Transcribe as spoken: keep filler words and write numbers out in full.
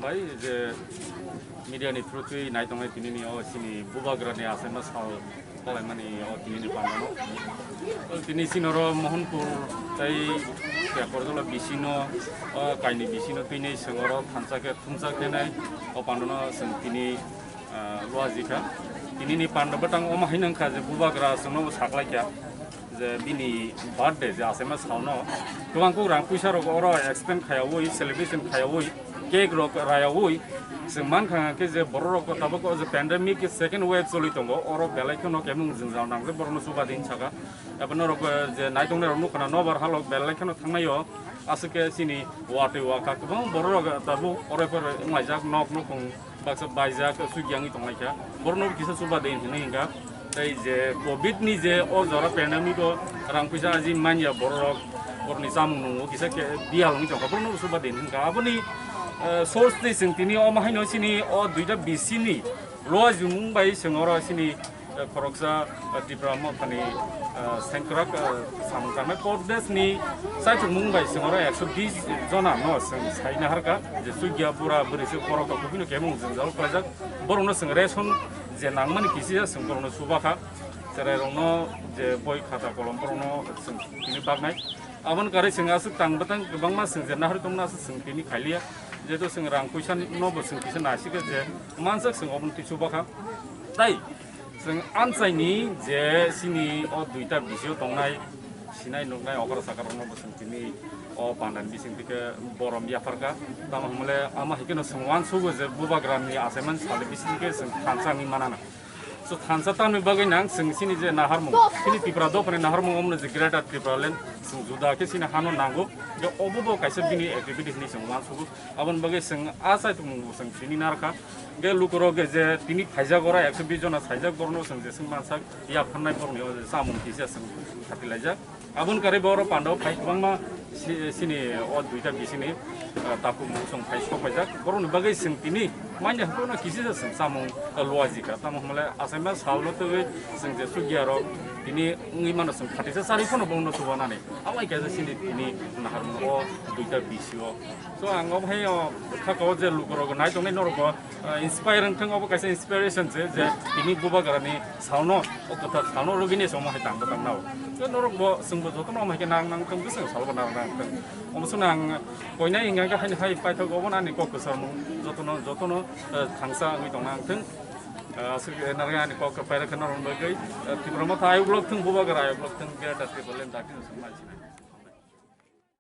Bai je media ni through twi nai tongnai tini ni o chini bubagra ni achaima sal kalaimani o tini ni panda no. Tini chini oro Mohanpur tei Kekorjala bisino, o kaini bisino tini chwng oro thansa khe thumsa khe nai o panda no chwng tini, ah, luaji kha. Tini ni panda bwtang omo hai nang kha je bubagra chwng no bo saklai kha. Je bini birthday je achaima salno kwbang kuk rang puisa rok oro expend khayawi, celebration khayawi, cake rok rayawi, chwng mankha khe je borok rok tabuk o je pandemic second wave choli tongo, oro belai kheno kemung jwngjal nang je borokno chuba din saka. Abo norok je naitongnai rok nukha na nobar halok belai kheno thangnaio, aswk khe chini watwi wakha kwbang borok rok tabuk oro pore wnglaijak nok nukhung. Baksa baijak, sugiyangwi tonglaikha. Borokno kisa chuba de hinwi hwnkha. Tei je covid ni je o jora pandemic o rang puisa aji manya borok, borokni chamung nungo kisa khe biyal wngwi tongkha. Borokno chuba de hinkha. Aboni, eh, source ni chwng tini omo haino chini o duita bisini luajimung bai chwng oro chini, eh, khoroksa, eh, Tipra Mothani, eh, sengkrak, eh, samung tangnai Kodesni chaichukmung bai chwng oro ekso bis jona no chwng sai naharkha je chukya bura bwrwi se khorok rok kubui no kemung jwngjal khlaijak. Borokno chwng ration je nangmani kisisa chwng borokno chubakha. Cherai rokno je boi khata kolom borokno chwng tini baknai. Aboni karwi chwng aswk tang bwtang kwbangma chwng je naharwi tongmani aswk chwng tini khailiya. Jehetu chwng rang puisa no bo chwng kisa naisikha je mansak chwng obono twi chubakha. Tai chwng amchaini je chini o duita bisio tongnai sinai nuknai okra sakar rokno bo chwng tini o pandani bising tike borom yapharkha. Tamo hwnle ama haikhe no chwng uansugo je bubagrani achaimani salo bising khe chwng thansa wngwi manana. So thansa tamni bagwi nang chwng chini je naharmung, chini Tripura dophani naharmung omono je Greater Tripura Land chwng juda khe chini hano nango. Je obo bo kaisa bini activity hinwi chwng uansugo. Aboni bagwi chwng a chaitukmung bo chwng tini narwkha. Ge lukurok ge je tini phaijak oro ekso bis jona saijak borokno chwng je chwng mansak yaphannai borokni o je chamung kisa chwng khatilaijak. Aboni karwi bo oro pandao phai kwbangma si-, sini o duita bisini, ah, takhuk bo chwng phai sokpaijak. Borokni bagwi chwng tini manya hwnkhe no kisisa chwng chamung luajikha. Tamo hwnle achaima salno twiwi chwng je chukya rok tini wngwi mano chwng khatisa charwi phano bono chubanani. Amai kaisa sini tini naharmung o duita bisio. So ang obo hai o khakao je lukurok nai tongnai norokbo, ah, inspire wngthang, obo kaisa inspiration se je tini bubagrani salno, o kwthar salno rwgini se omo hai tangbo tangnao. Je norokbo chwngbo jotono omo hai khe nang nang thang, bwswng salbo nang nang thang. Omo chwngno ang koinai hingka khe haini hai paithak obo ani kok kwcharmung jotono, jotono, eh, thangsa wngwi tongna ang thang. Eh, aswk narwkhe ani kok paithak khe norokni bagwi, eh, Tipra Motha ayuk lok thang, bubagra ayuk lok thang, Greater Tipraland dakti no chwng mai sinai.